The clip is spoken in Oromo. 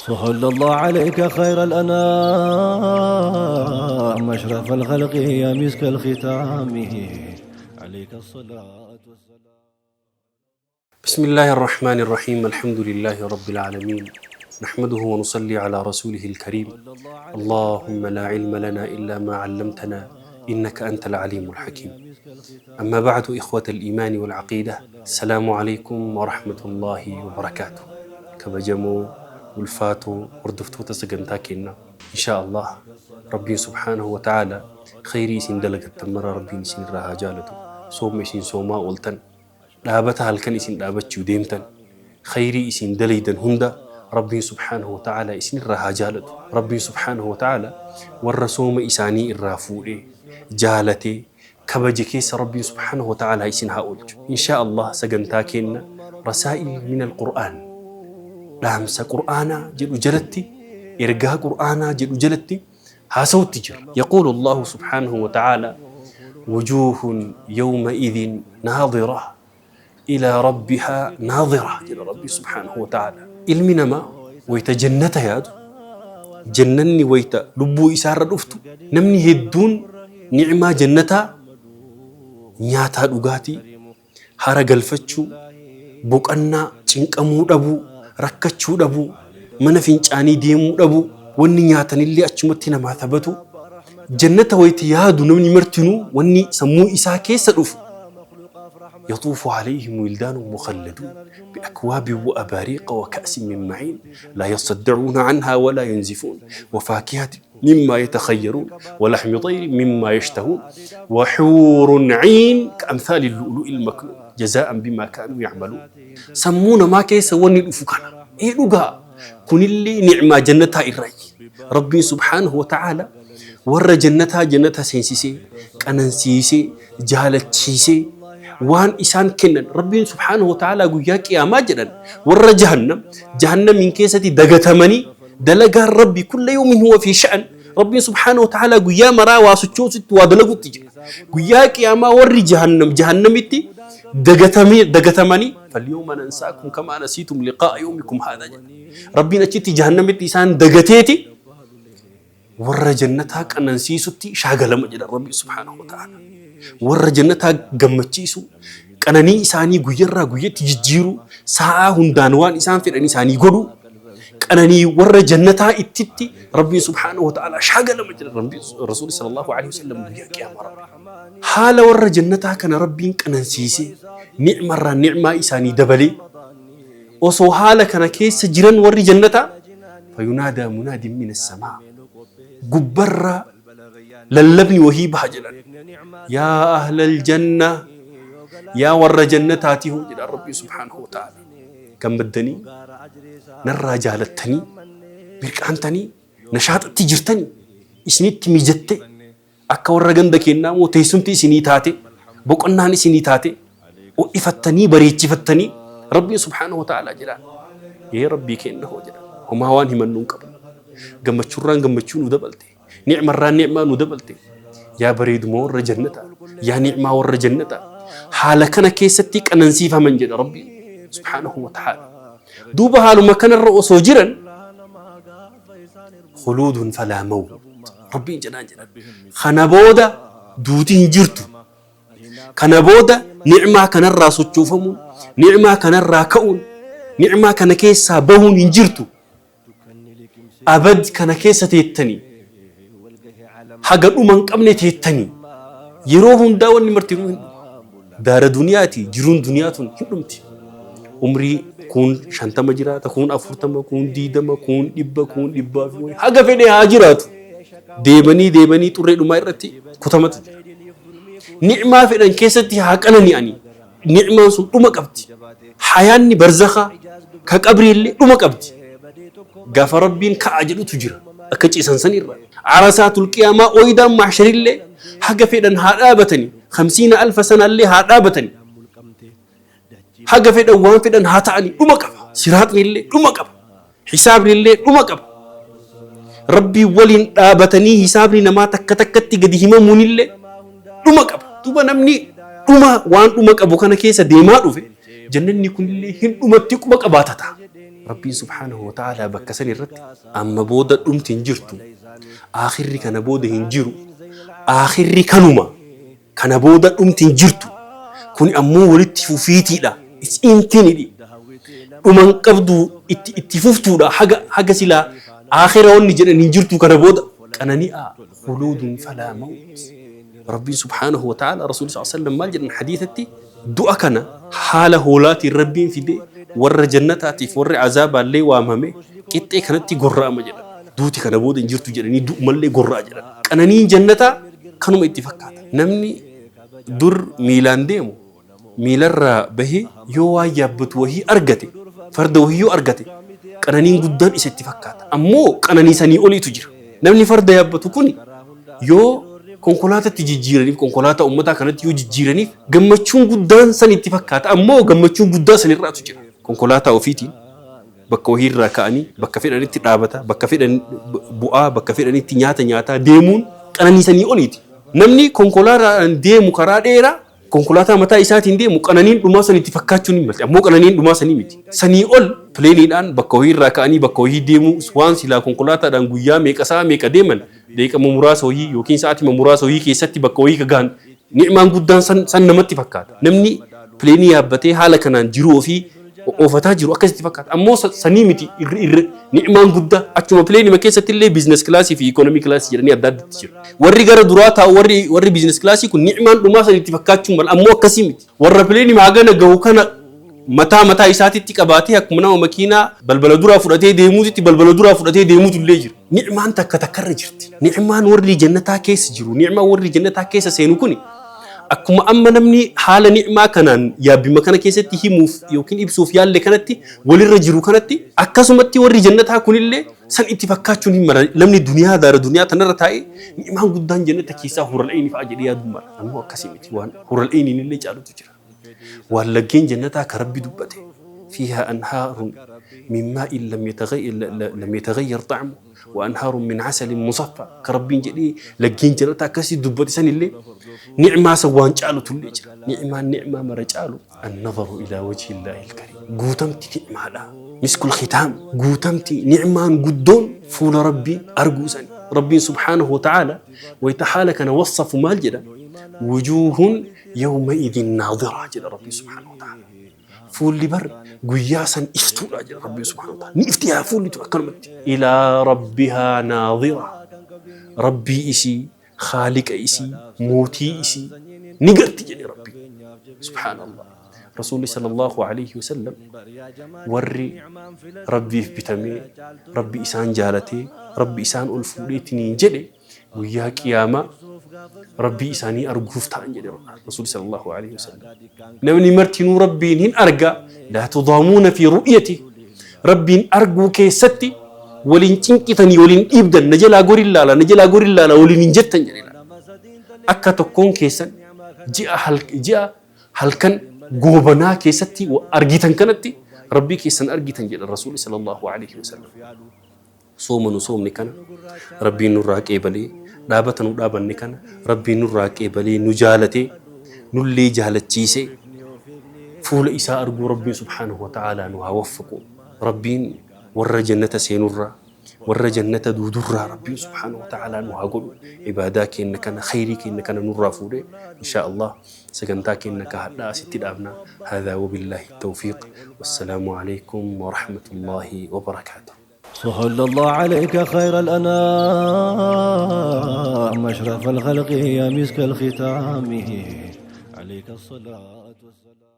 صلى الله عليك خير الأنام أشرف الخلق يا مسك الختام عليك الصلاة والسلام. بسم الله الرحمن الرحيم، الحمد لله رب العالمين، نحمده ونصلي على رسوله الكريم. اللهم لا علم لنا إلا ما علمتنا إنك أنت العليم الحكيم. أما بعد، إخوة الإيمان والعقيدة، السلام عليكم ورحمة الله وبركاته. Kabajamoo ulfaatoo hordoftoota sagantaa keenyaa, إن شاء الله Rabbiin سبحانه وتعالى khayrii isin dalagattan mara Rabbiin isin irraa haa jaalatu. Sooma isin soomaa ooltan, dhaabata halkan isin dhaabachuu deemtan, khayrii isin dalaydan hunda Rabbiin سبحانه وتعالى isin irraa haa jaalatu. Rabbiin سبحانه وتعالى warra sooma isaanii irraa fuudhee jaalatee kabaje keessa Rabbiin سبحانه وتعالى isin haa oolchu. إن شاء الله sagantaa keenya رسائل من القرآن, dhaamsa qur'aanaa jedhu jalatti, ergaa qur'aanaa jedhu jalatti haasawutti jira. يقول الله سبحانه وتعالى: وجوه يومئذ ناضرة إلى ربها ناظرة jedha Rabbi سبحانه وتعالى. Ilmi namaa wayta jannata yaadu, jannanni wayta lubbuu isaarra dhuftu, namni hedduun ni'maa jannataa, nyaataa, dhugaatii, hara galfachuu, boqannaa, cinqamuu dhabuu, rakkachuu dhabuu, mana fincaanii deemuu dhabuu, wanni nyaatanillee achumatti namaa taphatu, jannata wayta yaadu namni martinuu wanni sammuu isaa keessa dhufu: يطوف عليهم ولدان مخلدون بأكواب وأباريق وكأس من معين، لا يصدعون عنها ولا ينزفون، وفاكهة مما يتخيرون، ولحم طير مما يشتهون، وحور عين كأمثال اللؤلؤ المكنون، جزاء بما كانوا يعملون. Sammuu namaa keessa wanni dhufu kana. Ee dhugaa, kunillee ni'maa jannataa irraayi. Rabbiin سبحانه وتعالى warra jannataa jannata seensisee, qanansiisee, jaalachiisee waan isaan kennan Rabbiin سبحانه وتعالى guyyaa qiyaamaa jedhan, warra jahannam jahannamiin keessatti dagatamanii, dalagaan Rabbi كل يوم هو في شأن. Rabbiin سبحانه وتعالى guyyaa maraa waa sochoosutti, waa dalagutti jira. Guyyaa qiyaamaa warri jahannam jahannamitti dagatamee dagatamanii, فاليوم ننساكم كما نسيتم لقاء يومكم هذا jedha Rabbiin. Achitti jahannamitti isaan dagateeti warra jannataa qanansiisutti shaagalama jedha Rabbi سبحانه وتعالى. Warra jannataa gammachiisu, qananii isaanii guyyarraa guyyatti jijjiiru, sa'aa hundaan waan isaan fedhan isaanii godhu, qananii warra jannataa ittitti Rabbiin سبحانه وتعالى shaagalama jedha Rabbi. Rasuulli صلى الله عليه وسلم guyyaa qiyaamaa Rabbi haala warra jannataa kana Rabbiin qanansiisee, ni'marraa ni'maa isaanii dabalee, osoo haala kana keessa jiran warri jannataa, فينادى مناد من السماء, gubbarraa lallabni wahii baha jedhan. يا أهل الجنة, yaa warra jannataati hoo jedhan Rabbi سبحانه وتعالى, gammaddanii, narraa jaalattanii, mirqaantanii, nashaaxatti jirtanii, isinitti mijatte, akka warra ganda kennaa moo teessumti isinii taate, boqonnaan isinii taate, ho'ifattanii, bareechifattanii? Rabbiin سبحانه وتعالى jedhaan. Ee Rabbii kenna hoo jedhan, homaa waan himannu hin qabnu, gammachuurraan gammachuu nu dabalte, ni'marraan ni'maa nu dabalte, yaa bareeduma warra jannataa, yaa ni'maa warra jannataa. Haala kana keessatti qanansiifaman jedha Rabbiin سبحانه وتعالى. Duuba haaluma kanarra osoo jiran, خلود فلا موت Rabbiin jedhaan jedhan. Kana booda duuti hin jirtu. Kana booda ni'maa kanarraa sochoofamuun, ni'maa kanarraa ka'uun, ni'maa kana keessaa bahuun hin jirtu. Abad kana keessa teettanii, haga dhuma hin qabne teettanii. Yeroo hundaa wanni martinuu hin dhuma. Daara duniyaati, jiruun duniyaa tun hin dhumti. Umrii kun 50 jiraata, kun 40, kun 20, kun 100, kun dhibbaa fi haga fedhe haa jiraatu. Deemanii deemanii xurree dhumaa irratti kutamatu jira. Ni'maa fedhan keessatti haa qanani'anii. Ni'maan sun dhuma qabdi. Hayaanni barzakaa ka qabriillee dhuma qabdi. Gaafa Rabbiin ka'a jedhutu jira. Akka ciisan sanirra. عرصات القيامة, ooyidaan maasharillee haga fedhan haa dhaabatanii. 50,000 sanallee haa dhaabatanii. Haga fedhan waan fedhan haa ta'anii, dhuma qaba. Siraaxni illee dhuma qaba. Hisaabni illee dhuma qaba. Rabbii waliin dhaabatanii hisaabni namaa takka takkatti gadi himamuun illee dhuma qaba. Duuba namni dhuma waan dhuma qabu kana keessa deemaa dhufe, jannanni kunillee hin dhumatti quba qabaata ta'a. Rabbiin subhaanahu wa ta'aalaa bakka san irratti amma booda dhumti hin jirtu. Aakhirri kana booda hin jiru. Aakhirri kanuma. Kana booda dhumti hin jirtu. Kuni ammoo walitti fufiitiidha. It's infinity. Dhuma hin qabdu, itti fuftuudha. Haga silaa aakhira wanni jedhan hin jirtu kana booda. Qanani'aa khuluudun falaa mawt. Rabbiin subhaanahu wa ta'ala, Rasuulli sallallahu alaihi wasallam maal jedhan hadiisatti? Du'a kana haala hoolaatiin Rabbiin fidee warra jannataatiif warri azaabaallee waamame qixxee kanatti gorra'ama jedhan. Duuti kana booda hin jirtu jedhanii du'umallee gorra'a jedhan. Qananiin jannataa kanuma itti fakkaata. Namni dur miilaan deemu miilarraa bahee yoo waan yaabbatu wahii argate, farda wahii yoo argate, qananiin guddaan isa itti fakkaata. Ammoo qananii sanii oliitu jira. Namni farda yaabbatu kuni yoo konkolaatatti jijjiiraniif, konkolaataa ummataa kanatti yoo jijjiiraniif, gammachuun guddaan san itti fakkaata. Ammoo gammachuun guddaa sanirraatu jira. Konkolaataa ofiitiin bakka wahiirraa ka'anii bakka fedhanitti dhaabata, bakka fedhan bu'aa, bakka fedhanitti nyaata nyaataa deemuun qananii sanii oliiti. Namni konkolaataadhaan deemu karaa dheeraa konkolaataa mataa isaatiin deemu qananiin dhumaa san itti fakkaachuu ni malti. Ammoo qananiin dhumaa sanii miti. Sanii ol pileeniidhaan bakka wahiirraa ka'anii bakka wahii deemuu, waan silaa konkolaataadhaan guyyaa meeqa, sa'a meeqa deeman, daqiiqama muraasa wahii yookiin sa'aatima muraasa wahii keessatti bakka wahii gahan, ni'maan guddaan san namatti fakkaata. Namni pileenii yaabbatee haala kanaan jiruu ofii oofataa jiru akkasitti fakkaata. Ammoo sanii miti irra ni'maan guddaa. Achuma pileenima keessatti illee business class fi economy class jedhanii adda addatti jiru. Warri gara duraa taa'u, warri business class kun ni'maan dhumaa san itti fakkaachuu mala, ammoo akkasii miti. Warra pileenima hagana gahu kana mataa mataa isaatitti qabaatee akkuma nama makiinaa balbala duraa fudhatee deemuutitti balbala duraa fudhatee deemuutu illee jira. Ni'maan takka takkarra jirti. Ni'maan warri jannataa keessa jiru, ni'maan warri jannataa keessa seenu kuni akkuma amma namni haala ni'maa kanaan yaabbima kana keessatti himuuf yookiin ibsuuf yaalle kanatti walirra jiru kanatti, akkasumatti warri jannataa kunillee san itti fakkaachuun hin mala. Namni duniyaa daara duniyaa tanarra taa'ee ni'maan guddaan jannata keessaa hural ayni fa'a jedhee yaaduu mala. Ammoo akkasii miti, waan hural ayniin illee caalutu jira. Waan laggeen jannataa ka Rabbi dubbate, فيها أنهار من ماء لم يتغير طعمه وأنهار من عسل مصفى ka Rabbiin jedhee laggeen jannataa akkasii dubbate sanillee ni'maa san waan caalutu illee jira. Ni'maan ni'maa mara caalu النظر إلى وجه الله الكريم. Guutamti ni'maadha. مسك الختام, guutamti ni'maan guddoon fuula Rabbii arguu sani. Rabbiin subhaanahu wa ta'aala wayita haala kana wassafu maal jedha? وجوه يومئذ ناضرة jedha Rabbiin subhaanahu wa ta'aala. Fuulli bar guyyaa san iftuudha jedha Rabbiin subhaanahu wa ta'aala. Ni ifti yaa fuulli tun akkanumatti. إلى ربها ناظرة. Rabbii isii, khaaliqa isii, mootii isii ni garti jedhe Rabbiin. Subhaanallah. Rasuulli sallallahu alayhi wasallam warri Rabbiif bitamee, Rabbi isaan jaalatee, Rabbi isaan ol fuudheetiniin jedhe, guyyaa qiyaamaa Rabbii isaanii arguuf ta'an jedhe Rasuulli sallallahu alayhi wasallam. Namni martinuu Rabbiin hin arga, لا تضامون في رؤيته. Rabbiin arguu keessatti waliin cinqitanii waliin dhiibdan, na jalaa gori ilaala, na jalaa gori ilaala waliin hin jettan jedhe. Akka tokkoon keessan ji'a halkan goobanaa keessatti argitan kanatti Rabbii keessan argitan jedha Rasuulli sallallahu alayhi wasallam. Sooma nu soomne kana Rabbiin nurraa qeebalee, dhaabata nu dhaabanne kana Rabbiin nurraa qeebalee, nu jaalatee, nullee jaalachiisee, fuula isaa arguu Rabbiin subhaanahu wa ta'aalaa nu haa waffaqu. Rabbiin warra jannata seenurraa, warra jannata duudurraa Rabbiin subhaanahu wa ta'aalaa nu haa godhu. Ibaadaa keenya kana, khayrii keenya kana nurraa fuudhee, insha Allah sagantaa keenya ka hadhaa asitti dhaabna. هذا وبالله التوفيق والسلام عليكم ورحمة الله وبركاته. صلى الله عليك خير الأنام، أشرف الخلق، يا مسك الختام، عليك الصلاة والسلام.